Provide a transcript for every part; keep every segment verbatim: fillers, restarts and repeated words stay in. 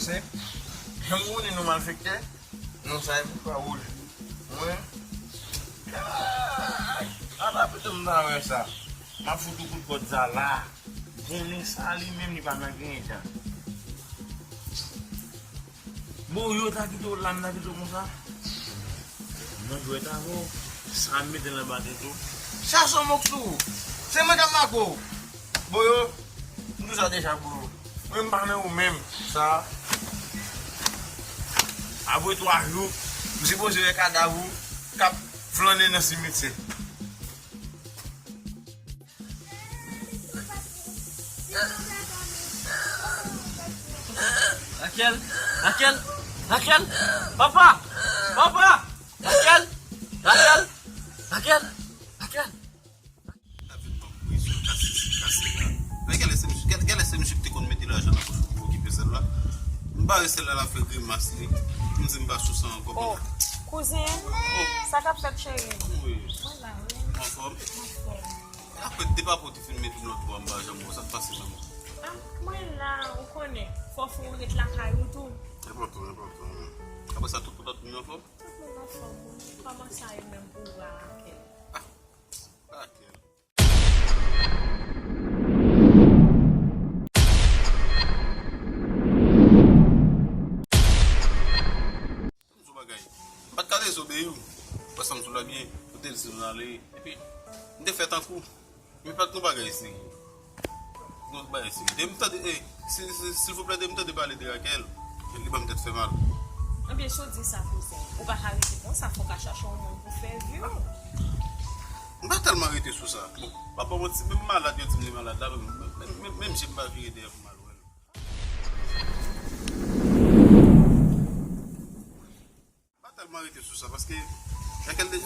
Jan m konnen nou malfektè, non sa e pou pa woule. Mwen, apa pito m ta wè sa. M ap fout ou kout kòd sa la. Konnen sa li menm li pa nan genyen jan. Bon, yo ta kite w la, m ta kite w konsa. Mwen jwèt avè w, sa m mete nan ba tèt ou. Sa se yon mòk sou ou. Se mwen k ap make w. Boyo, m di w sa deja, Boyo. Mwen m pa nan ou menm. Sa, apre twa jou, m sipoze wè kadav ou k ap flannen nan simityè. Raquel, Raquel, Raquel, papa, papa, Raquel, Raquel, Raquel, Raquel. Avèk banm presyon, kase si, kase la. Men genlè se misye, gen- genlè se misye ki te konn mete lajan nan pòch ou pou okipe sèl la. M bare sèl la, l ap fè grimas li. M di m pa sou sa ankò. Oh, kouzen, sa k ap fèt, cheri? Wi. Mwen la, wi. Anfòm? Anfòm. Apre depi ou te fin mete lòt bò, m pa janm wè w, sa k pase menm? Ah, mwen la, ou konnen, fò fò w ret lakay ou tou. Enpòtan, enpòtan. Apre sa, tout, tout moun anfòm? Tout moun anfòm, wi. Kòman sa ye menm pou ou a Raquel? Ah, Raquel. M di w bagay. M pa t ka dezobeyi w. Paske m sou la byen, ou te di m ale. Epi, m te fè tankou. Men pa t yon bagay serye. Yon bagay serye. Depi m tande, eh, si, si, silvouplè, depi m tande pale de Raquel, li ban m tèt fè mal. Ebyen, si w di sa, kouzen, ou pa ka rete konsa, fò w ka chache yon moun pou fè vi w. M pa tèlman rete sou sa. Bon, pa ban manti, menm malad, yo di m li malad la, menm, menm, menm, menm jan m pa vire dèyè pou m al wè l. Pa tèlman rete sou sa, paske Raquel de-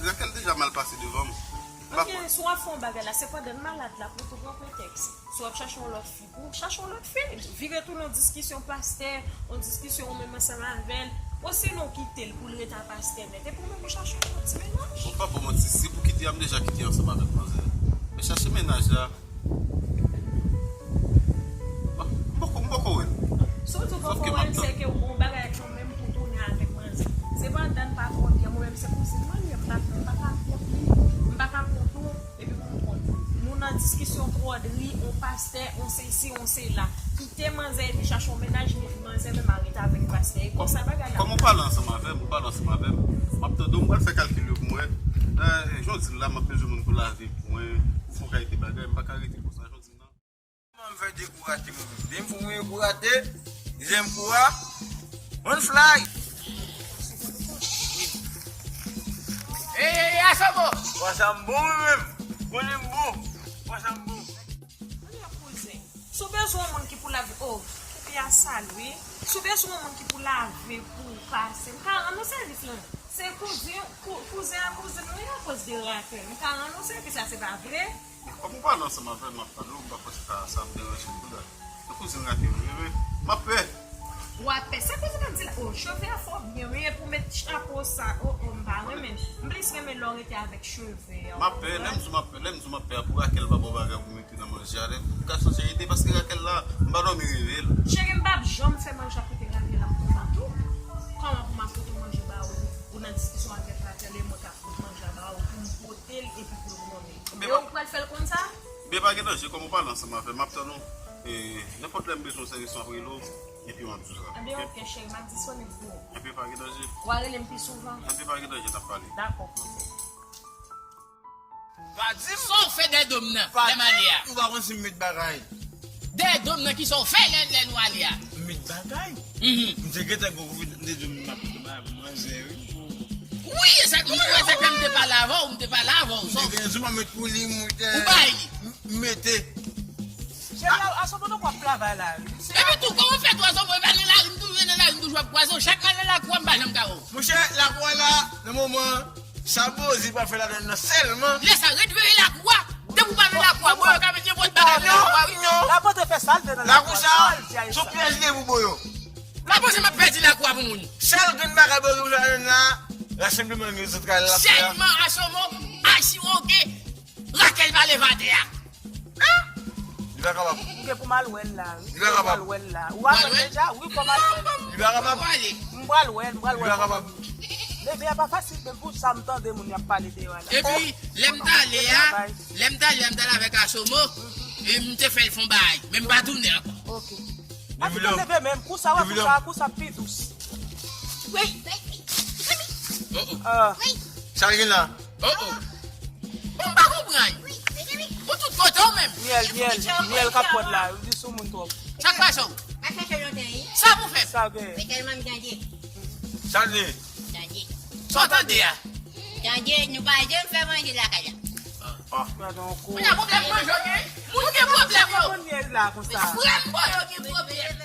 Raquel deja mal pase devan m. M pa Ok, si w ap fè yon bagay la, se pandan l malad la pou tou pran pretèks. Si w ap chache yon lòt fi, pou w chache yon lòt fi. Vire tounen yon diskisyon pastè, yon diskisyon ou menm ansanm avè l. Osinon w kite l pou l ret a pastè nèt. Epi w menm ou chache yon lòt ti mennaj. Bon, pa ban manti, si se pou kite a, m deja kite ansanm avèk manzè. Men chache mennaj la. M poko, m poko wè l. Si w di w poko wè l, se ke w gen yon bagay ak yon menm pou tounen avèk manzè. Se pandan n pa twò byen, mwen menm se kouzin mwen li ye, m pa, m pa ka kont li, m pa ka kont ou, epi pou m kont ou. Nou nan diskisyon twò dri, on pastè, on sesi, on sela. Kite manzè epi chache yon mennaj, men manzè menm a rete avèk pastè. E konsa bagay la. Kòm ou pale ansanm avè m, ou pale ansanm avè m. M ap tande w, m pral fè kalkil yo pou m wè. Eh, jan w di l la, m ap bezwen moun pou lave pou mwen, pou fè yon kayite bagay, m pa ka rete konsa, jan w di l la. Kòman m fè dekourate mwen menm? Depi m fè yon kou rate, dezyèm kou a, one fly. Ey, ey, ey, Asobo! Wè sa m bon mwen menm. Konnen m bon. Wè sa m bon. Konnen kouzen. Si w bezwen yon moun ki pou lave, oh, pipi a sal wi. Si w bezwen yon moun ki pou lave pou ou pase, m ka rann ou sèvis lan. Se kouzen, kou- kouzen a kouzin mwen ye akoz de Raquel. M ka rann ou sèvis la, se pa vre? Kòm ou pale ansanm avè m, m ap tande w, m pa kwè se ta sa ap deranje m tou la. Se kouzin Raquel wi, wi. M ap pè. W ap pè. Se kouzin m ap di la. Oh, cheve a fò byen wi, e pou met chapo sa. Oh, oh, m pa renmen. M plis renmen lè w rete avèk cheve a. M ap pè, lè m di w m ap pè, lè m di w m ap pè a pou Raquel pa ba w bagay pou mete nan manje a. Lè m ka chanje ide, paske Raquel la, m pa dòmi reve l. Cheri, m p ap janm fè manje a kote Raquel ap kontan tou. Kòman pou m ap pote manje ba ou, ou nan diskisyon avèk Raquel, e mwen k ap fout manje a ba ou, pou m pote l epi pou l konnen. Ebyen, e ou pral fè l konn sa? Ebyen, pa gen danje, kòm ou pale ansanm avè m, m ap tann ou. E, nenpòt lè m bezwen w sèvis, m ap rele w, epi m ap di w sa. Ebyen, ok, cheri, m ap disponib pou ou. Ebyen, pa gen danje. W a rele m pi souvan. Ebyen, pa gen danje, n ap pale. Dakò, kouzen. Pa di m. Sa w fè dèyè do m nan, lè m ale a? Ou pa konn si m met bagay. Dèyè do m nan, kisa w fè lè, lè nou ale a? M met bagay? Mhm. M te gentan gen konfidans, m te di w m ap met bagay pou manzè, wi. Wi, e sa k, wi, e sa k fè m te pale avè w, m te pale avè w. M te gentan di w m ap met pou li, m te. Ou bay li? M mete. Cheri, a, Asobo, nou p ap travay la, wi. Epi tou, kòman w fè twa zò mwen pa nan lari, m toujou nan lari, m toujou ap kwaze w, chak m al nan lakou a, m pa janm ka wè w. Monchè, lakou a la, nan moman an, sa Bozi pral fè ladann nan sèlman. Lè sa, ret veye lakou a. Depi w pa nan lakou a, Boyo ka met nenpòt bagay nan lakou a, wi. Non, non. Lapote fè sa l vle nan lakou a. Lakou sa, se yon pyèj li ye pou Boyo. Lapote m ap pèdi lakou a pou moun. Sèl grenn bagay Bozi pou fè ladann la, rasanbleman legliz santral la fè a. Sèlman Asomo, Achiwoke, Raquel pa leve atè a. Hein? Li pa kapab. Ou gen pou m al wè l la, wi. Li pa kapab. Ou al wè l la. Ou al wè l deja? Wi, fò m al wè l. Li pa kapab. Ou ale. M pral wè l, m pral wè l. Li pa kapab. Bebe, a pa fasil, men pou sa m tande moun y ap pale de yo a la. Epi, lè m t ale a, lè m t ale a, m t ale avèk Asomo, e m te fè l fè yon bagay, men m pa tounen ankò. Ok. A ti tande menm, kou sa, wè, kou sa, kou sa pi dous. Wi. Oh, oh. Ah. Sa gen la? Oh, oh. Bon, m pa konprann. Ou tout kote w menm. Myèl, myèl, myèl k ap pwòt la, ou di sou moun twòp. Sa k pase w? Pa chèche lontan, wi. Sa pou fè? Sa gen. Men tèlman m tande. Sa gen. Tande. Sa w tande a? Tande, nou pa janm fè manje lakay la. Ah. Gade yon kou. Moun gen pwoblèm manje, wi. Moun gen pwoblèm, yo. Moun gen la konsa. Frè m, bò, yo gen pwoblèm.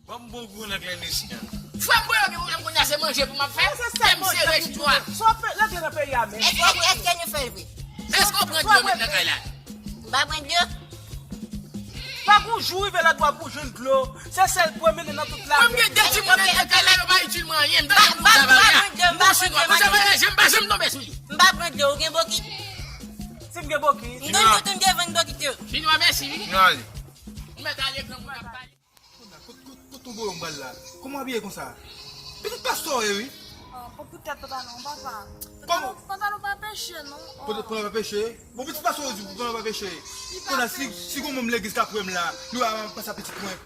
Ban m bon gou nan klènisi a. Frè m, bò, yo gen pwoblèm kounye a, se manje pou m ap fè. Kè m sere jodi a. Sa w ap regle nan peyi a menm? Èske, èske nou fè l vre? Èske w pran dlo met nan kay la? M pa pran dlo. Pa gon jou rive lòt bò pou jwenn dlo. Se sèl premye nan tout lane. Mwen gen de timoun nan kay la, yo pa itil mwen anyen. M ta janm nou travay la. M gon chinwa. Mwen se voyaje, m pa janm tonbe sou li. M pa pran dlo, ou gen bokit? Si m gen bokit. M konn tout moun devan bokit yo. Chinwa, mèsi, wi. Nou ale. Ou mèt ale, granmoun ap pale. Kot, kot, kot, kot ton boyo m pral la? Kòman w abiye konsa? Pitit pastè w ye, wi. Ah, bon, poutèt pantalon, papa. Kòman? Pantalon, pantalon pa peche, non. Pantalon, pantalon pa peche? Bon, pitit pastè w di pantalon pa peche. Kounye a, si, si gon manm legliz k ap wè m la, li wè m pase a pitit mwen.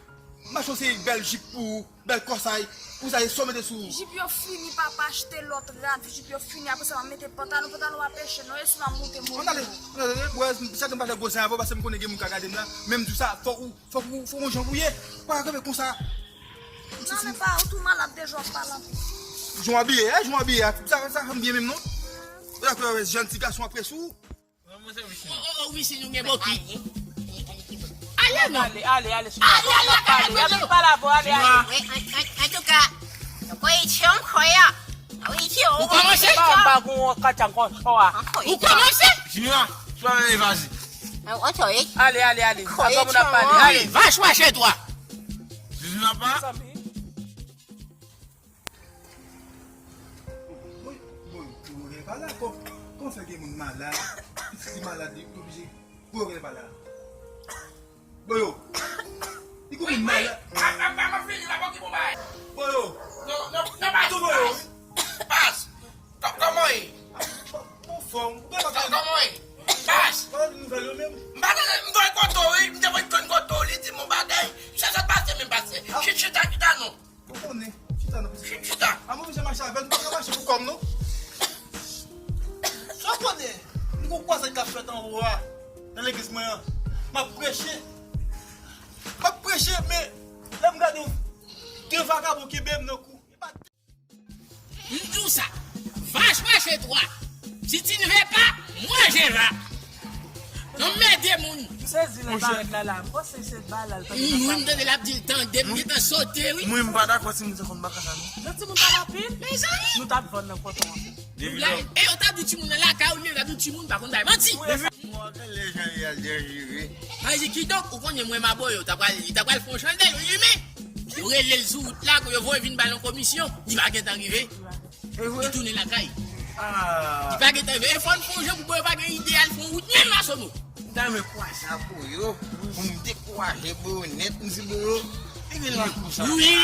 M achte yon seri bèl jip pou ou, bèl kòsay, pou sa, e sa w mete sou ou. Jip yo fini, papa, achte lòt rad, jip yo fini, apre sa, m ap mete pantalon, pantalon pa peche, non, e si m ap monte moto. Ann ale, ann ale, bwè, sa gen pa fè gwo zen avè w, paske m konnen gen moun k ap gade m la, men m di w sa, fòk ou Fòk ou, fòk ou jan pou ye. Pa ka kanpe konsa. Non, men pa, ou tou malad deja, w ap pale anpil. Jan w abiye a, jan w abiye a, sa, sa fè m byen menm non. Ou dakò avè jan ti gason ap prese ou? Rann mwen sèvis non. Oh, oh, oh, wi, si nou gen bokit. Ale non. Ale, ale, ale, ale, ale, ale, ale, ale, ale, ale, ale, ale, ale, ale. Antouka, nou koyisyon, koya. Ou kòmanse? Ou kòmanse? Junior, swa evazi. Ale, ale, ale. Adan moun ap pale. Ale. Va chwache twa. Junior pa. Mwen, mwen, mwen pa la. Kò, kò fè gen moun malad. Pitit li malad, li oblije. Mwen pa la. Boyo. Li kou vin mal. Ap, ap, ap, ap fini la, bon, ki bon bagay. Boyo. Non, non, non, pas. Tou Boyo. Pas. Kò-, kòman w ye? Bon, fòm. Kò-, kòman w ye? Pas. Kòman nouvèl yo menm? M pa tande, m te kote w, wi, m te konn kote w, li di m yon bagay. Sa, sa pase menm pase. Chit, chita, kita non. Ou konnen, chita nan prizon. Chita. A mwen bezwen mache avè l, nou pa ka mache pou kò m non. Sa w konnen, nou gon kwazad k ap fèt anwo a, nan legliz mwen an. M ap preche. M ap preche, men lè m gade de vagabon kenbe m nan kou. M di w sa. Va chwache twa. Si tu ne veux pas, moi je vais. Non, m ede moun. M sezi nan barèt la la. M panse se bal la l tande. Mwen m tande l ap di l tande, m gentan sote, wi. Mwen m pa dakò timoun sa konn baka sa non. Jan timoun pa rapid, mezanmi, nou t ap vann nan kòton an. E yo t ap di timoun nan lakay ou li menm, yo t ap di timoun pa konn bay manti. Mwen genlè jan li al dèyè jere. Sa vle di kidonk, ou konnen mwen m a Boyo, ta pral, li ta pral fè yon chandèl, wi, limen. Yo rele l sou wout la, yo voye vin ba l yon komisyon, li pa gentan rive. Li tounen lakay. Li pa gentan rive. E fò n fè yon jan pou Boyo pa gen ide al fè yon wout menm, Asomo. M ta renmen kwaze ak Boyo, pou m dekouraje Boyo nèt, m di Boyo, li gen lè kou sa. Wi.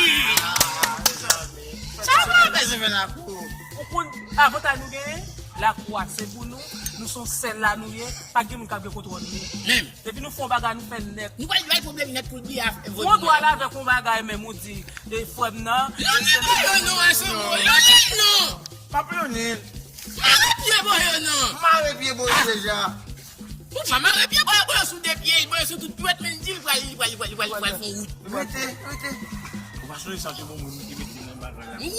Sa pa bezwen fè lakou. Ou konn avantaj nou genyen? Lakou a se pou nou, nou se yon sèl la nou ye, pa gen moun k ap gen kontwòl nou. Menm. Depi nou fè yon bagay, nou fè l nèt. Nou pa bay pwoblèm nèt pou l bliye afè vòt. Ou dwe al avèk yon bagay menm, ou di, e, frè m nan. Lonmen Boyo non, Asomo, lonmen l non. M ap lonmen l. Mare pye Boyo non. Mare pye Boyo deja. Ou pa mare pye Boyo, Boyo sou de pye, Boyo sou tout pwèt, men l di l pral, li pral, li pral, li pral, li pral fè yon wout. Rete, rete. Ou pa sonje sa ke bon moun ki mete nan bagay la. Wi,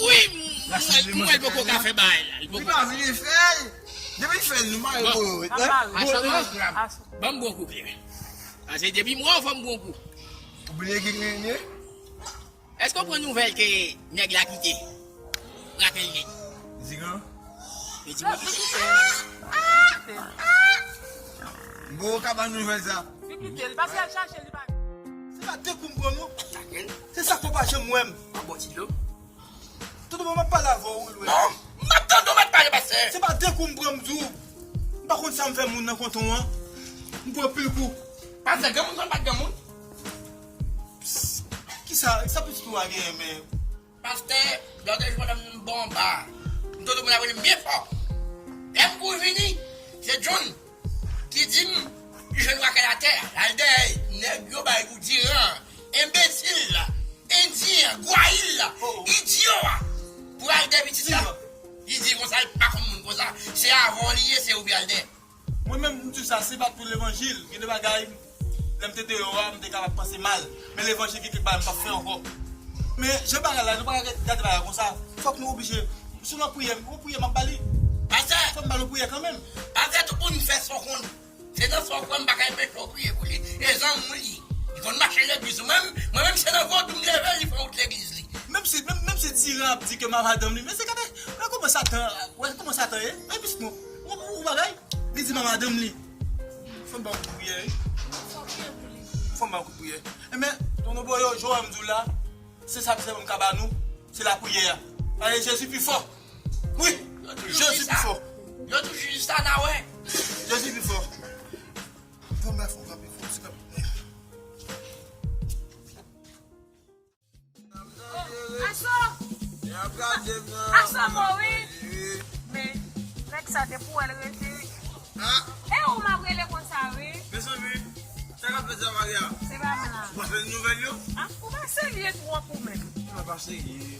m wè l poko ka fè bagay la. Li pa vle fè l. Depi l fè l, nou mare Boyo. Bon, Asomo, ban m bon kou kleren. Paske depi m wè w, fò m bon kou. Ou bliye ki gen ye? Èske w pran nouvèl ke nèg la kite Raquel nèt? Zigan? Yo di m kite. Bon, ou ka ban nouvèl sa. Li kite l, paske al chache li pa. Se pa de kou m pran non. Raquel? Se sa k fè w pa janm wè m. An bon ti dlo. Tonton, m ap pale avè w, wi, wi. Non, m ap tande w mèt pale. pastè. Se pa de kou m pran m di w. M pa konn sa m fè moun nan kanton an. M pran pil kou. Pastè, granmoun konn bat granmoun. Psst, kisa, sa pitit ou a genyen, men? Pastè, lòt jou pandan m bon anba, m tande moun ap rele m byen fò. Lè m kouri vini, se John ki di m li jwenn wakèl atè a. L al dèyè nèg yo bay pou diran, enbesil la, endyen, gwayil la, idyo a, pou al dèyè pitit la. Li di konsa, li pa konn moun konsa, se avè w li ye, se ou ki al dèyè. Mwen menm, m di sa, se pa pou levanjil. Gen de bagay, lè m te deyò a, m te kapab panse mal. Men levanjil gen kèk bagay m p ap fè ankò. Men jan bagay la, nou pa ka gade bagay la konsa. Fòk nou oblije. Si w nan priyè, yon priyè m ap ba li. Pastè! Fòk m ba l yon priyè kanmenm. Pastè, tout moun fè sa w konn. Se nan sa w kwè, m pa ka enpeche w priye pou li. E zanmi w li. Li konn mache legliz ou menm. Mwen menm, se nan vodou m leve, li fè wout legliz li. Menm si, menm, menm si Diran ap di ke ma madanm li, men se gade, wè kòman Satan, wè kòman Satan ye. Wè pitit mwen, ou, ou, ou bagay. Li di ma madanm li. Fò m ba yon kout priyè, wi. Fò m ba yon kout priyè. Enben, tonton Boyo, jan m di w la, se sa sèlman m ka ba nou, se lapriyè a. Paske Jezi pi fò. Wi, Jezi pi fò. Yo toujou di sa, n a wè. Jezi pi fò. Fò m ba fò m kanpe, fò m kanpe. Aso! Aso mori! Men, nèg sa te pou wè l rete wi. E ou m ap rele konsa wi. Mezanmi, sa k ap fèt Zamaria? Se pa m la. Ou pa fè nouvèl yo? A, ou pa serye twòp ou menm. Ou pa serye.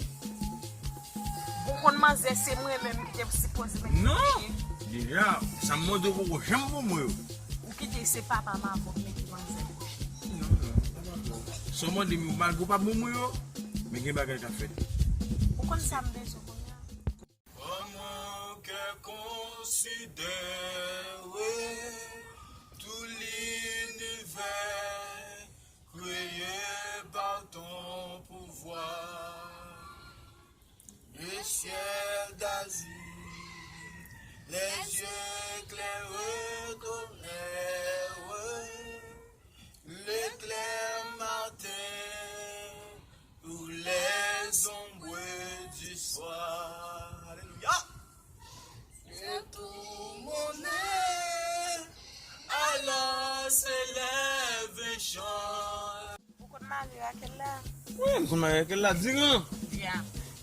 Ou konn manzè se mwen menm ki te sipoze mete. Non! Deja, sa m mande w poko janm pou mwen yo. Ou kite se papa m avè w k mete manzè. Non, non, sa pa bon. Sa w mande m yo, malgre w pa bon mwen yo, men gen bagay k ap fèt. Ou konn sa m bezwen kounye a? Amour que considérer tout l'univers créé par ton pouvoir. Le ciel d'azur, les yeux éclairés d'honneur, le clair matin ou les ombres du soir. Alléluia. Et tout mon être alors s'élève et chante. Ou konn mari Raquel la? Wi, m konn mari Raquel la, Diran. Ya.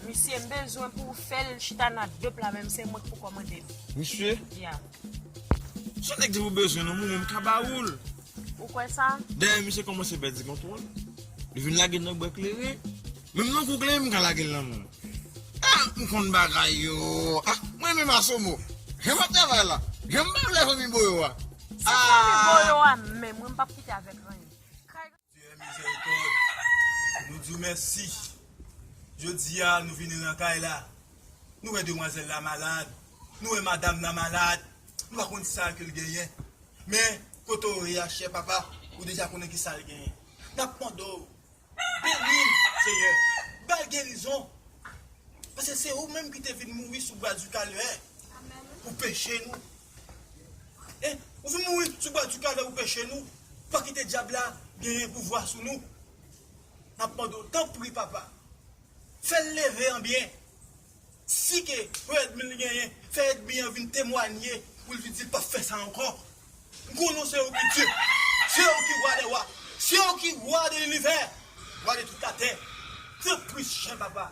Misye, m bezwen pou w fè l chita nan dop la, menm se mwen k pou kòmande l. Misye? Ya. Se nèg di pou bezwen nan moun, m ka ba ou l. Ou kwè sa? Dayè, misye kòmanse pèdi kontwòl. Li vin lage nan bwè kleren. Menm nan kou kleren, m ka lage l nan men w. A, m konn bagay yo. A, mwen menm Asomo. Jan m ap travay la. Jan m pa vle fanmi Boyo a. Se fanmi Boyo a menm, mwen m p ap kite avèk anyen. Seyè mizèrikòd, nou di w mèsi. Jodi a, nou vini nan kay la. Nou wè demwazèl la malad. Nou wè madanm nan malad. Nou pa konn sa ke l genyen. Men, kote w ye a, chè papa, ou deja konnen ki sa l genyen. N ap mande w, beni l, Seyè. Ba l gerizon. Paske se ou menm ki te vin mouri sou bwa di kalvè pou peche nou. E, ou vin mouri sou bwa di kalvè pou peche nou. Pa kite dyab la genyen pouvwa sou nou. N ap mande w, tanpri, papa, fè l leve an byen. Si ke yon ènmi l genyen, fè ènmi an vin temwanye pou l vin di l p ap fè sa ankò. M konnen w se ou ki Dye, se ou ki wa dè wa, se ou ki wa de linivè, wa de tout latè. Tanpri, chè papa,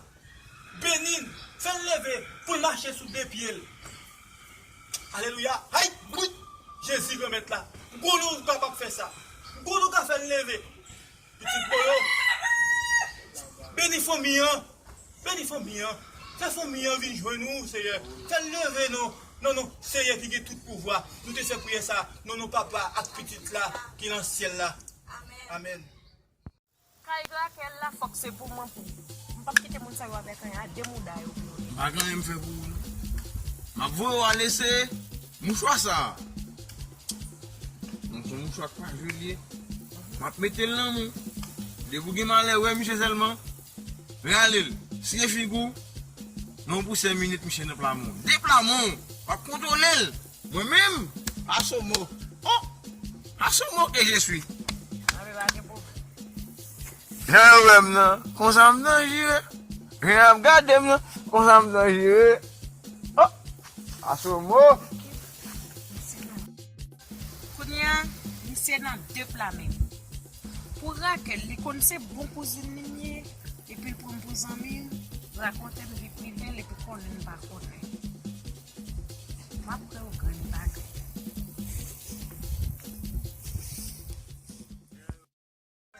beni l, fè l leve pou l mache sou de pye l. Alelouya! Ay! Wi! Jezi, Granmèt la, m konnen w kapab fè sa. M konnen w ka fè l leve. Pitit Boyo, beni fanmi an. Beni fanmi an. Fè fanmi an vin jwenn ou, Seyè. Fè l leve non. Non, non, Seyè ki gen tout pouvwa. Nou te fè priyè sa nan non Papa ak Pitit la ki nan syèl la. Amèn. Kay Raquel la, fòk se pou mwen pou ou. M p ap kite moun sa yo avèk anyen. A de mouda yo pou yo rete. M pa gen anyen m fè pou ou, non. M ap voye w ale se mouchwa sa a. Mwen se yon mouchwa k pa jwe l ye. M ap mete l nan men w. Depi w gen malè, wè misye sèlman. Rale l. Siye figi w. Men w pou sèt minit, misye nan pla men w. De pla men w. W ap kontwole l. Mwen menm, Asomo. Oh! Asomo ke je suis. Anben, pa gen pwoblèm. Jan yo wè m nan, konsa m danjere. Jan y ap gade m nan, konsa m danjere. Oh! Asomo. Kounye a, misye nan de pla menm. Pou Rakèl, li konn se bon kouzin li m ye, epi l pran m pou zanmi l, rakonte m vi prive l, epi konnen m pa konnen. M ap wè yon grenn bagay.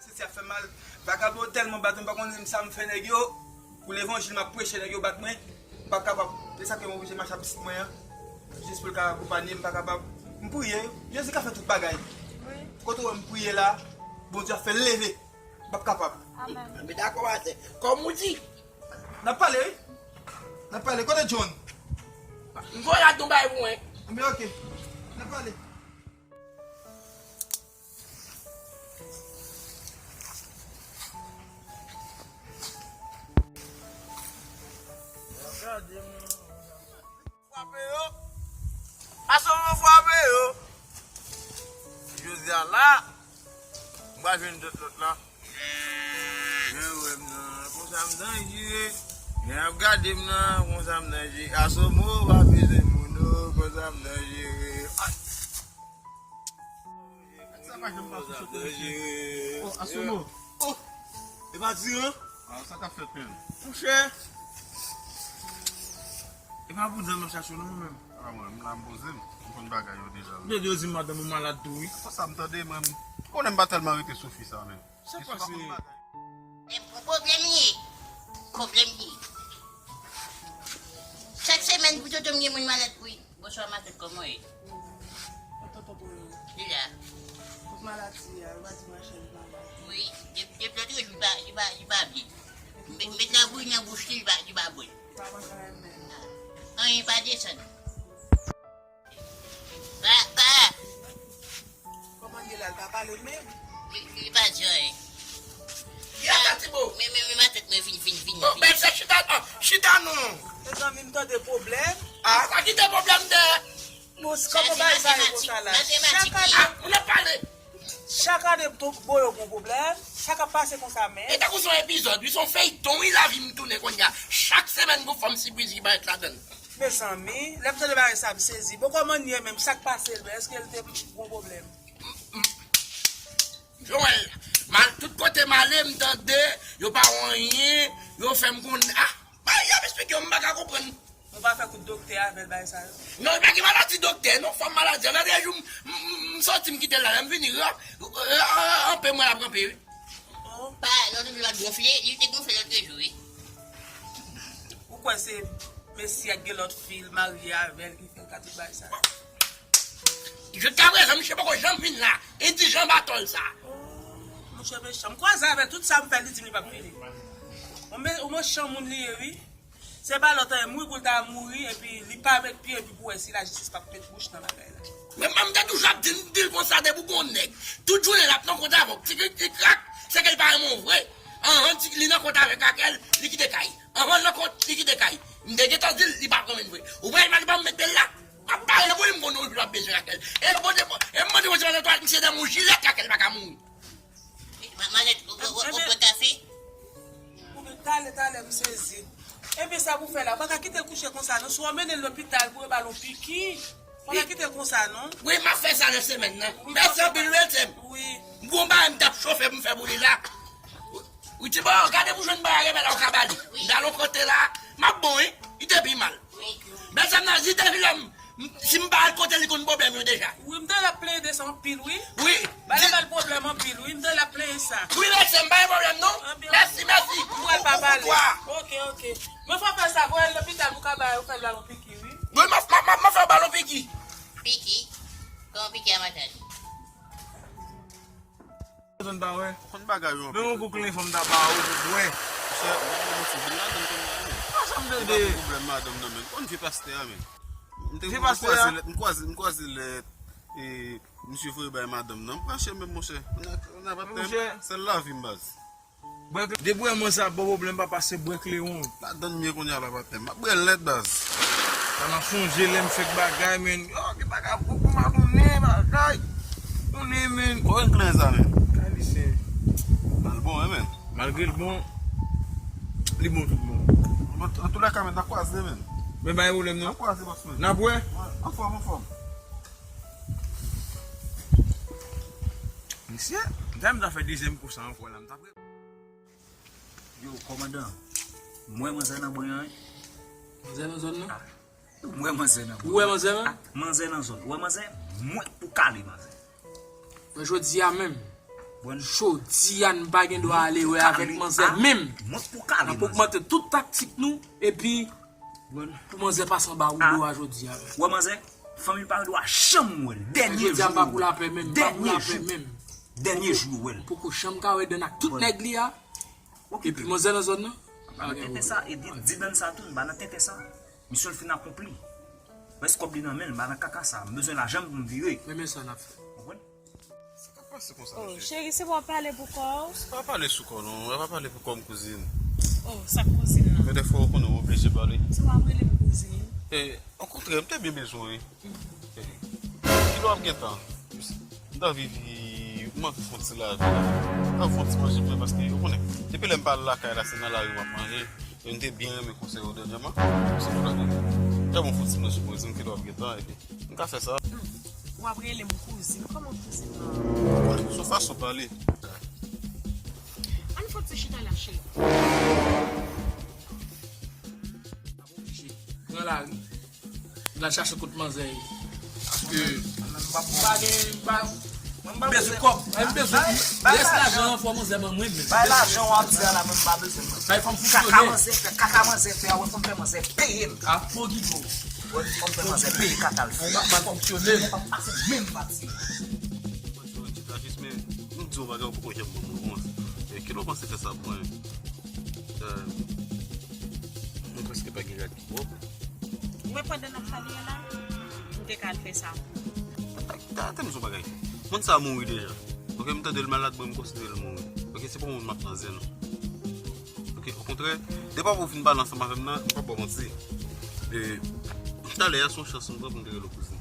Sesi ap fè mal. Vakabon yo tèlman bat mwen, m pa konn menm sa m fè nèg yo. Pou levanjil m ap preche, nèg yo bat mwen. M pa kapab. Se sa ke m oblije mache ak pitit mwen an. Jis pou l ka akonpanye m, m pa kapab. M priye, Jezi ka fè tout bagay. Wi. Kote w wè m priye la, Bondye ap fè l leve. M p ap kapab. Amèn. Mwen dakò, pastè. Kòm ou di. N ap pale, wi. N ap pale. Kote John? M voye la tou bay pou mwen. Enben, oke. N ap pale. Frape yo. Asomo frape yo. Jodi a la, m pral jwenn dòt lòt la. Jan wè m nan, konsa m danjere. Jan ap gade m nan, konsa m danjere. Asomo pa bezwen moun, o, konsa m danjere. Ay. Sa pa janm pa touche tèt mesye. Oh, Asomo. Oh, e pa di, an? Ah, sa k ap fèt, menm? Monchè. E pa pou zam m ap chache w non, menm. Ah, mwen, m la, m poze m. M konn bagay yo deja, menm. Yo di madanm ou malad tou, wi. Konsa m tande, mwen, m konnen m pa tèlman rete sou fi sa, menm. Sa pase? E pou pwoblèm li ye. Pwoblèm li ye. Chak semèn pou tonton m gen moun malad pou li. Bonswa, matant, kòman w ye? Matant, tonton, kòman w ye? Li la. Tout maladi a, yo pa di machè li malad. Wi, de-, depi lòt jou, li pa, li pa, li pa byen. Met, met labouyi nan bouch li, li pa, li pa bwè. Li pa manje anyen menm. Anyen pa desann. Pa, pa. Kòman l ye la, l pa pale menm? Li, li pa di anyen. Ki ata, Tibo? Men, men, men, matant mwen vin, vin, vin, vin. Bèl sè, chita, ah, chita non. Mezanmi, m tande pwoblèm. Ah, sa ki te pwoblèm de? Bon, kòman bagay sa ye konsa la? Chak ane. Ah, moun ap pale. Chak ane, m tou, bon, yo gon pwoblèm. Sa k ap pase konsa menm? E tankou se yon epizòd, wi, se yon feyton, wi, lavi m tounen kounye a. Chak semèn, gon fanm sipriz ki parèt ladan l. Mezanmi, lè m tande bagay sa, m sezi. Bon, kòman l ye menm? Sa k pase l menm? Èske l te gon pwoblèm? Joel, mal, tout kote m ale, m tande, yo pa wè anyen, yo fè m konnen, ah, bagay y ap esplike yo, m pa ka konprann. Nou pa fè kout doktè avè l, bagay sa yo? Non, li pa gen maladi doktè, non, fanm maladi. Lòt jou, m, m, m, m soti, m kite l la, lè m vini, ra-, ra-, ranpe, mwen l ap ranpe, wi. Oh. Pa, lòt jou, l ap gonfle, li te gonfle lòt jou, wi. Ou kwè se mesye a gen lòt fi, l marye avè l, ki fè l ka tout bagay sa yo? Jiskaprezan, misye poko janm vin la. E di jan batòl sa. Oh, monchè mechan. M kwaze avè l, tout sa m fè, li di m li p ap vini. Yon me-, yon mechan moun li ye, wi. Se pa lòt anyen, mouri pou l ta mouri, epi li pa met pye, epi pou wè si lajistis p ap met bouch nan bagay la. Men m te toujou ap di, m di l konsa, depi w gon nèg, tout jounen l ap nan kont avè w, ti krik, ti krak, se ke l pa renmen w vre. Anhan, ti, li nan kont avèk Rakèl, li kite kay. Anvan l nan kont, li kite kay. M te gentan di l, li p ap renmen vre. Ou pa imajine pa m met bèl la? M ap pale pou li, m konnen w ap bezwen Rakèl. E m mande, e m mande Bondye, mande twalèt misye nan yon jilèt, Rakèl pa ka mouri. Ma-, Manèt, ou, ou, ou, ou pran kafe? Ou gen talè, talè, m sezi. Ebyen, sa pou fè la, ou pa ka kite l kouche konsa, non. Si w ap mennen l lopital pou yo ba l yon piki, ou pa ka kite l konsa, non. Wi, m ap fè sa nan semèn nan. Mèsi anpil, wi, Etienne. Wi. M gon bagay m t ap chofe pou m fè pou li la. Wi, ti bò, gade pou jwenn bagay remèd la ou ka ba li. Wi. Nan yon kote la, m ap bon, wi. Li te pi mal. Wi. Mezanmi, nan li te pi lè m, m, si m pa al kote li konn pwoblèm yo deja. Wi, m tande l ap plenyen de sa anpil, wi. Wi. Ba li ba l pwoblèm anpil, wi. M tande l ap plenyen sa. Wi, mèsi, m pa gen pwoblèm, non. Anpil. Mèsi, mèsi. M wè l pa pale. Oke, oke. Men fò fè sa, voye l lopital pou ka ba yo fè l ba l yon piki, wi. Wi, m ap, m ap, m ap fè yo ba l yon piki. Piki? Kòman piki a mataj? Konn pa wè. Konn bagay yo anpil. Men yon bouk len fanm ta ba ou pou bwè. Monchè, m pa konn si vin ladan konn bagay. Ah, sa m tande. Se pa pou pwoblèm madanm nan, men. Konn vye pastè a, men. M te, m kwaze lèt, m kwaze, m kwaze lèt, e, misye voye bay madanm nan. M pran chen menm, monchè. N a, n a pa tèm. Monchè. Sèl lavi m, baz. Bwè kle, depi w wè mwen sa ap ba w pwoblèm, papa, se bwè klewon. Ladan m ye kounye a la, patnè m. M ap bwè l nèt, baz. Sa m ap sonje lè m fèk bagay, men. Yo, gen bagay pwòp pou m a konnen, bagay. Konnen, men. Bon, en klen sa, men. Kalise. Mal bon, en, men. Malgre l bon, li bon tout bon. An, an tou lè ka, men, n a kwaze, men. Men pa gen pwoblèm non. N ap kwaze, bòs mwen. N ap wè. Anfòm, anfòm. Mesye, m ta fè dezyèm kou sa ankò la, m t ap Yo, kòmandan, m wè manzè nan bwen an, wi. Manzè nan zòn nan? Ah, m wè manzè nan bwen an. Ou wè manzè nan? Ah, manzè nan zòn. Ou wè manzè? Mwen k pou kale manzè. Men jodi a menm. Bon. Jodi a n pa gen dwa ale wè avèk manzè menm. Mwen k pou kale manzè. N ap ogmante tout taktik nou, epi pou manzè pase anba rido a jodi a. Ou wè manzè? Fanmi pa gen dwa janm wè l. Dènye jou yo wè l. Dènye jou. Dènye jou yo wè l. Poko janm ka wè Dàn ak tout nèg li a. Epi manzè nan zòn nan. M pa nan tenten sa, e di, di Dàn sa tou, m pa nan tenten sa. Misyon l fin akonpli. Rès kòb li nan men l, m pa nan kaka sa. M bezwen lajan m pou m vire. Men, men sa n ap fè. Konprann? Sa k ap pase konsa, mesye? Oh, cheri, se pou w ap pale pou kò w? Se pa pale sou kò, non. E pa pale pou kò m, kouzin. Oh, sa k kouzin nan? Men dèfwa, ou konnen, ou oblije pale. Se w ap rele m kouzin? E, okontrè, m te byen bezwen w, wi. E, kilè w ap gentan? M t anvi, m anvi fè yon ti lavi la. M anvi fè yon ti manje pou mwen, paske, ou konnen, depi lè m pa al lakay la, se nan lari m ap manje. E m te byen renmen konsèy ou dènyèman. Se pou sa ke, fè bon fè yon ti manje pou mwen, di m kilè w ap gentan, epi M ka fè sa. Hmm. W ap rele m kouzin. Kòman kouzin nan? Bon, se yon fason pale. Ann fè yon ti chita la, cheri. Pran lari. N al chache kot manzè ye. Paske m pa gen, m pa, m bezwen kòb. M bezwen rès lajan an fò manzè ban mwen menm. Bay lajan w ap di a la, mwen m pa bezwen l. Bay fò m fonksyone. Kaka manzè fè, kaka manzè fè, a wè fò m fè manzè peye m. A fo gigo. Wè, fò m fè manzè peye kaka l fè. Mwen pa fonksyone. Mwen pa pase menm pati. Mwen di w ti tajis, men m di w yon bagay ou poko janm ban m repons. E kilè w panse fè sa pou mwen? E, mwen prèske pa gen rad ki pwòp. Mwen pandan n ap pale a la, m te ka al fè sa pou ou. Atè m di w yon bagay. Moun sa a mouri deja. Ok, m tande l malad, mwen m konsidere l mouri. Ok, se pa yon moun m ap nan zen non. Ok, okontrè, depi w fin pale ansanm avè m nan, m p ap ba w manti. E, talè a se yon chans m pran pou m te rele w kouzin.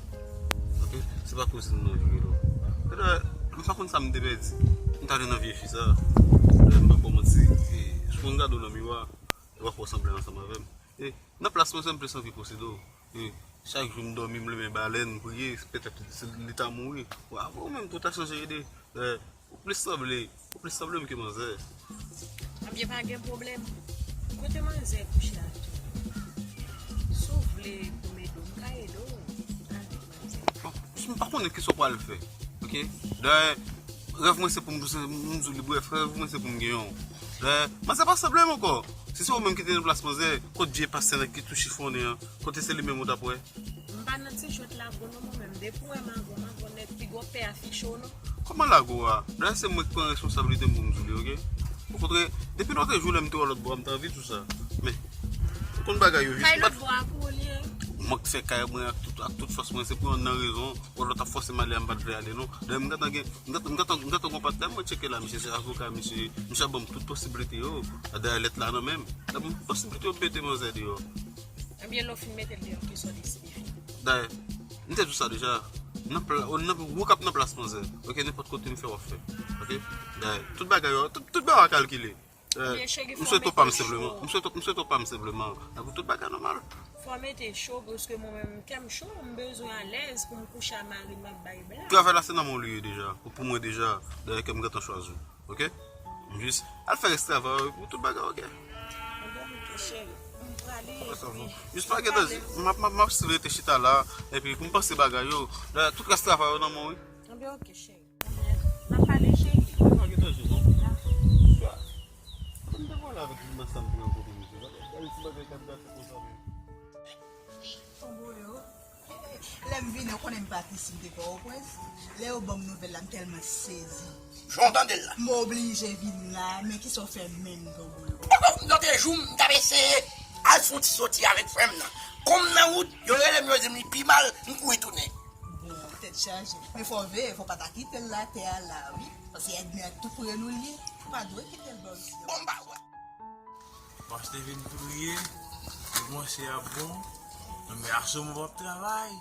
Ok, se pa kouzin non, m vin rele w. Talè, m pa konn sa m te pèdi. M t ale nan vye fi sa. Talè, m p ap ba w manti. E, si w konn gade w nan miwa, w ap wè w sanble ansanm avè m. E, nan plas mwen, se m plis anvi posede w. E, chak jou m dòmi, m leve balèn, m priye, petèt se li ta mouri. Bon, apre ou menm tou ta chanje ide. E, Ou plis sanble, ou plis sanble m ke manzè. Ebyen, pa gen pwoblèm. Kote manzè kouche a tou? Si w vle pou m ede w, m ka ede w avèk manzè. Bon, m pa konnen kisa w pral fè. Ok? Dayè, rèv mwen se pou m, m di w li brèf, rèv mwen se pou m genyen w. Dayè, manzè pa sanble m ankò. Si se ou menm ki te nan plas manzè, kot vye pasyans ki tou chifonnen an, kote se li menm ou t ap wè? M pa nan ti jwèt lago non, mwen menm. Depi w wè m avè w, m avè w nèt, piga w pè afiche w non. Kòman lago a? Dayè se mwen ki pran responsablite m pou m di w li, ok? Okontrè, depi lòt jou lè m te wè w lòt bò a, m t anvi di w sa. Men, ou konn bagay yo jis. Kay lòt bò a pou ou li ye? Mwen k fè kay mwen ak tout, ak tout fòs mwen, se pou yon nan rezon, wè lòt ap fòse m ale a, m pa t vle ale non. Dayè m gentan gen, m gentan, m gentan, m gentan gon patnè mwen tcheke la, misye se avoka, misye, misye ap ban m tout posiblite yo. Dayè lèt la nan men m. L ap ban m tout posiblite yo pou m mete manzè deyò. Ebyen, lè w fin mete l deyò, kisa w deside fè? Dayè, m te di w sa deja. Nan pla-, nan, ou k ap nan plas manzè. Ok, nenpòt kote m fè w ap fè. Ok? Dayè, tout bagay yo, tout, tout bagay yo kalkile. Ebyen, cheri, m swete w pa m senpleman. M swete, m swete w pa m senpleman. Apre tout bagay nòmal. Fò w mete cho, paske mwen menm, kè m cho, m bezwen alèz pou m kouche a mari m ap bay blag. Travay la se nan men w li ye deja. Ou pou mwen deja. Dayè, kè m gentan chwazi w. Ok? Jis al fè rès travay ou epi tout bagay ok. Bon, ok, cheri. M prale epi. Jis pa gen danje. M ap, m ap, m ap rete chita la epi pou m panse bagay yo. Dayè, tout rès travay yo nan men w wi. Ebyen, ok, cheri. N ap pale, cheri. Pa gen danje non. Dakò. M te pale avèk Vilma sa m te rankontre misye. Gade ti bagay k ap gate konsa menm. Konbo yo. Lè m vini, ou konnen m pati isi, m te Pòtoprens. Lè yo ban m nouvèl la, m tèlman sezi. Jan w tande l la. M oblije vin la, men kisa w fè menm, Tonbolo? Poko, lòt jou, m t ap eseye al fè yon ti soti avèk frè m nan. Kon m nan wout, yo rele m, yo di m li pi mal, m kouri tounen. Bon, tèt chaje. Men fò w veye, fò w pa ta kite l atè a la, wi. Paske Èdmè ak tou frè nou l ye. Ou pa dwe kite l bò isi a. Bon, m pa wè. Mwen te vin priye, pou mwen se ap bon, men asou mwen p ap travay.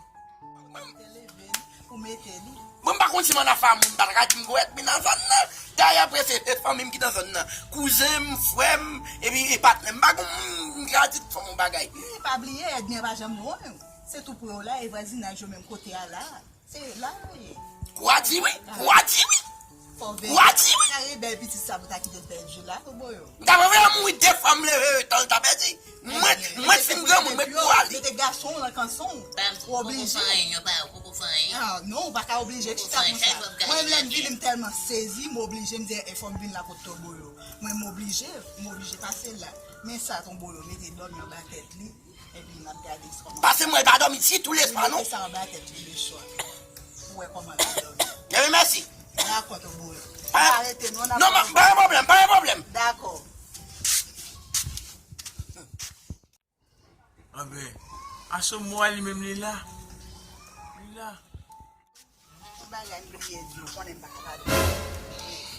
Te leve li pou mete li. Mwen m pa konn si m ann afè a moun, pa ta ka di m gwo ènmi nan zòn nan. Dayè, prese, e fanmi m ki nan zòn nan. Kouzen m, frè m, epi e patnè m. M pa konn, m ka di fanmi yon bagay. Wi, pa bliye, ènmi an pa janm lwen. Se tou pre w la, e vwazinaj yo menm kote a la. Se la yo ye. Ou a di wi, ou a di wi. Fò veye. Ou a di wi. Kare bèl pitit sa pou ta kite l pèdi la, tonbo yo. M ta prefere mouri de fwa m leve yo tan l ta pèdi. Mwen, mwen fin granmoun, mwen pou ale. Mete gason w nan kanson w. Ou oblije. Poko fè anyen, yo pa, poko fè anyen. Ah, non, ou pa ka oblije chita konsa. Mwen, lè m vini, m tèlman sezi, m oblije, m di, e fò m vin la kot tonbo yo. Mwen, m oblije, m oblije pase la. Men sa, tonbo yo, mete dòmi anba tèt li. Epi n ap gade kòman. Pase mwen pa dòmi ditou lespwa, non. Mete sa anba tèt li, le chwa. Pou wè kòman l ap dòmi. Ebyen, mèsi. Dakò, tonbo yo. Pa rete, non, n ap. Non, pa gen pwoblèm, pa gen pwoblèm. Dakò. Anben, Asomwa li menm li la. Li la. Tout bagay m bliye di w, konnen m pa ka pale.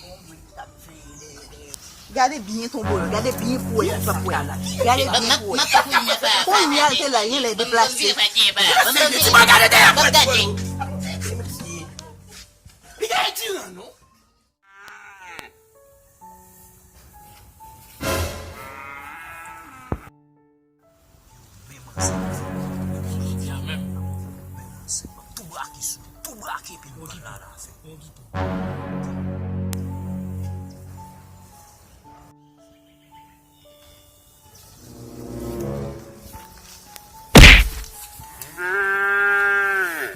Bon, mwen ki t ap veye dèyè, dèyè. Gade byen tonbo yo, gade byen pou wè ki t ap wè la. Gade byen pou wè. Kounye a l te la, gen lè deplase. Ti mwen gade dèyè mwen. Li gen tiran, non? Yo menm ansanm. Jodi a menm. Yo menm ansanm. M ap tou brake sou li. Tou brake epi l pran la nan afè.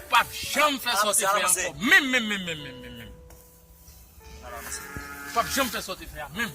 P ap janm fè sa w te fè ankò. Menm, menm, menm, menm, menm, menm, menm. P ap janm fè sa w te fè a, menm.